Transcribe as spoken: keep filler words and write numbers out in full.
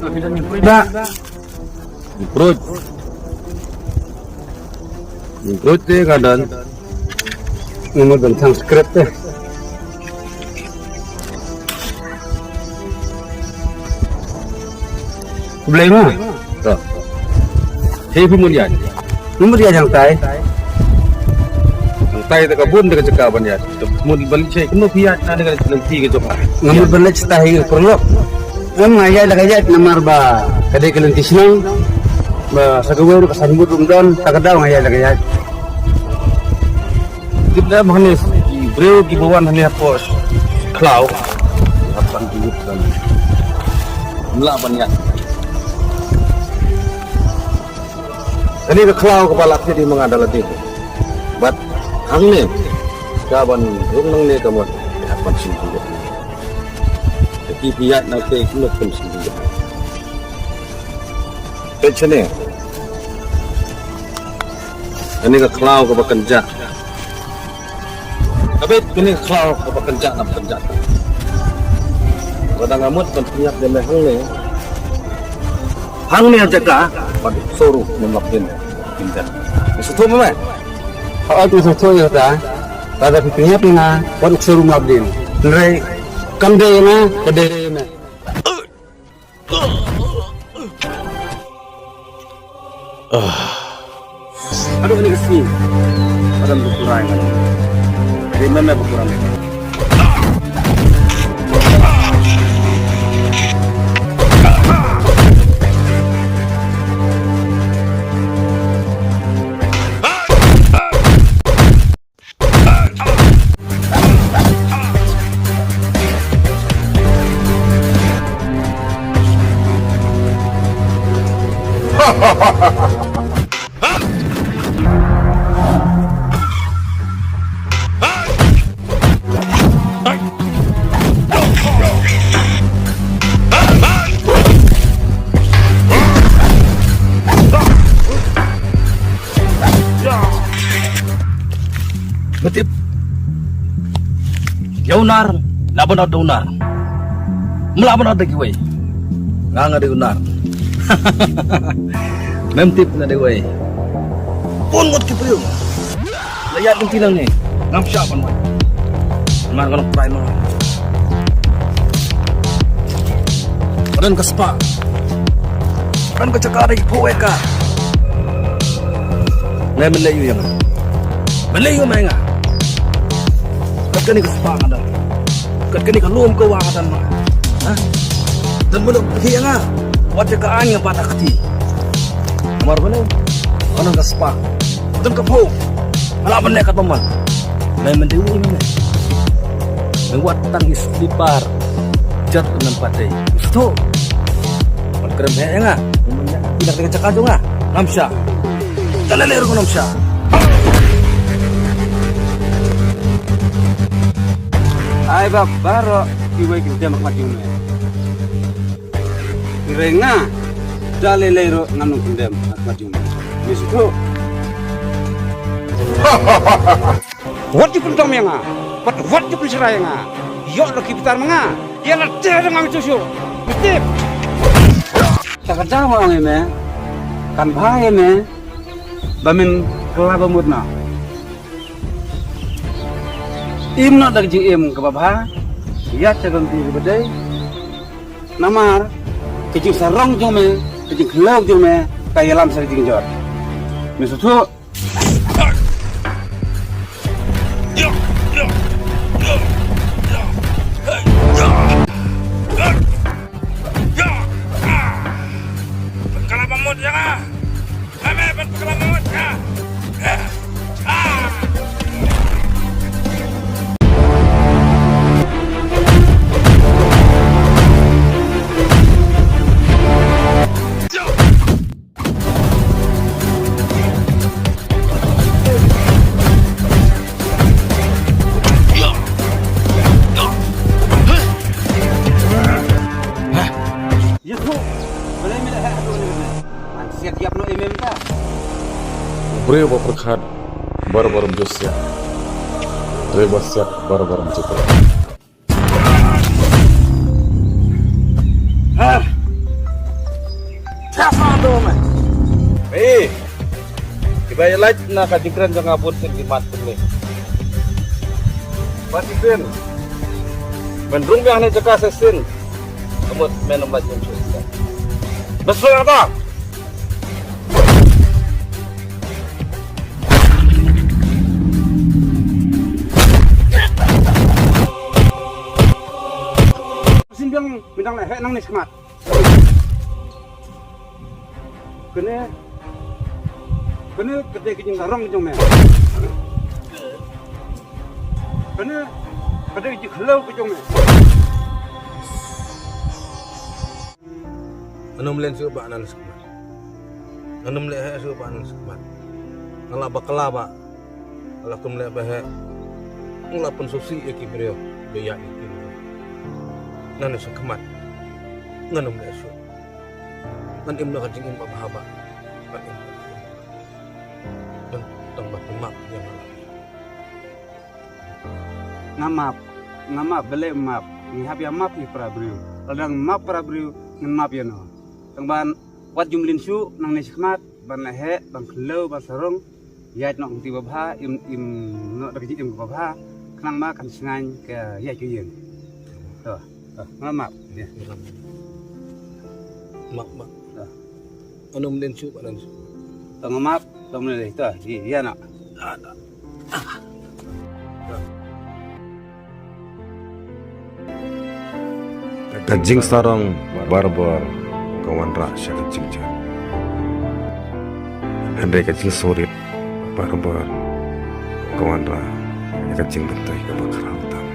Ba. Brut. Brut te ka don. Ngam don Sanskrit te. Blei ma. To. Te phi mut ïaid. Ngam mut ïaid hangtai. Hangtai te ka bun te ka jaka ban ïaid. Te mut ban leit shaei kumno phi ïaid na ka lynti ka jong nga. Ngam mut ban leit shaei ha paralok. Em, nga ïaid la ka ïaid namar ba ka dei ka lynti shnong. Ba sa kawei ruh ka signboard ruh ym don, ta ka daw nga ïaid la ka ïaid. Tip da ba hangne ki briew kiba wan hangne hapoh khlaw. Hap ban ïoh ban. Ym lah ban ïaid. Kane ka khlaw kaba la thied ïa ma nga da lade. Bad hangne ka ban rung nangne ka mut ka hap ban sngewthuh. Te ki phi ïaid nangtei kumno phin sngewthuh. Peit shane. Kane ka khlaw kaba kynjah. Ka beit kane ka khlaw kaba kynjah na kynjah. Lada nga mut ban pynïap ïa me hangne. Hangne ha jaka bad u ksew ruh ngam lap dien. Pynïap. Me sngewthuh ma me? Hooid, nga sngewthuh ïa kata. Lada phi pynïap ïa nga bad u ksew ruh ngam lap dien. Hynrei kam dei ïa nga, ka dei ïa me. Haduh kane ka sngi, haduh ba kurai ngan. Dei mem ba kurai. Nga tip. Ïa u nar, lah ban ot da u nar. Ym lah ban ot da kiwei. Nga nga dei u nar. Mem tip nga dei uei. Bun ngut ki briew la ïaid lynti nangne. Ngam shah ban wan. Namar nga long primary. Ka don ka spah. Ka don ka jaka da ki phew acre. Me men leh aïu ïa nga? Men leh aïu ma ïa nga? Kat kane ka spah nga don. Kat kane ka lum ka wah nga don ma. Ha? Don mano phi ïa nga? Wat ïa ka aiñ nga bat ha kti. Namar balei? Ka don ka spah. Ka don ka phew. Nga lah ban leh katba mon. Me men dei uei me? Me wad tang i slipar. Jot ka nam pat dei. Sngewthuh. Wat kren bha ïa nga. Me men ïa ka jaka jong nga. Ngam shah. Ka lei lei ruh ngam shah. Ai ba baroh kiwei kin dem ha khmat jong me. Hynrei nga da lei lei ruh ngam nang pyndem ha khmat jong me. Me sngewthuh. Wat ju pyntong ïa nga, bad wat ju pynshrai ïa nga. Ïoh da ki bitar ma nga. Ïa lade da nga me shu shu. Me tip. Ta ka daw ma ong ïa me. Kan bha ïa me ba men kylla ba mut noh. Im noh da ka jingim kaba bha. Ïa ka lynti kaba dei. Namar ka jingsarong jong me, ka jingkhlem jong me ka ïalam sa ka jingjot. Me sngewthuh. Kylla ba mut ïa nga. Ame ban pynkylla mawat ka. Ïa tu. Balei me la heh haduh kane? Man siat ïap noh ïa me mynta. U briew ba pyrkhat barabor ym ju siat. Briew ba siat barabor ym ju pyrkhat. Ha! Lait na ka jingkren jong nga bun sien ki mat kumne. Ba shisien men rung biang ne jaka shisien. Ka mut men ym lait ym shisien. Ba shisien ata. Shisien biang, me dang leh heh nangne shakhmat. Kane, kane ka dei ka jingsarong ka jong me. Kane ka dei ka jingkhlaw ka jong me. Ngan ym len shuh ba nangne shakhmat. Ngan ym leh heh shuh ba nangne shakhmat. Nga la bakla ba nga la kum leh ba heh. Nga la pynsngewsih ïa ki briew ba ïaid ïa ki. Nangne shakhmat ngan ym leh shuh. Ngan im na ka jingim ba bha ba. Ngan im na ka jingim ba bha. Ngan tang ba pynmap ïa nga. Nga map, nga map, balei map? Ngi hap ïa map ïa para briew. Lada ngi map para briew, ngin map ïano? Tang ban wat jumlin shuh nangne shakhmat ban leh heh, ban khlaw, ban sarong. Ïaid noh kti ba bha, im, im noh da ka jingim kaba bha. Khnang ba kan shngaiñ ka ïaid ka ïeng. To, to, nga map. Ïa. Map, map. To. Ngan ym len shuh ba nangne shuh. To nga map, to mynne to. Ïa, ïa noh. Ka jingsarong barabor ka wanrah sha ka jingjan. Hynrei ka jingsngewrit barabor ka wanrah ïa ka jingmyntoi kaba khraw tam.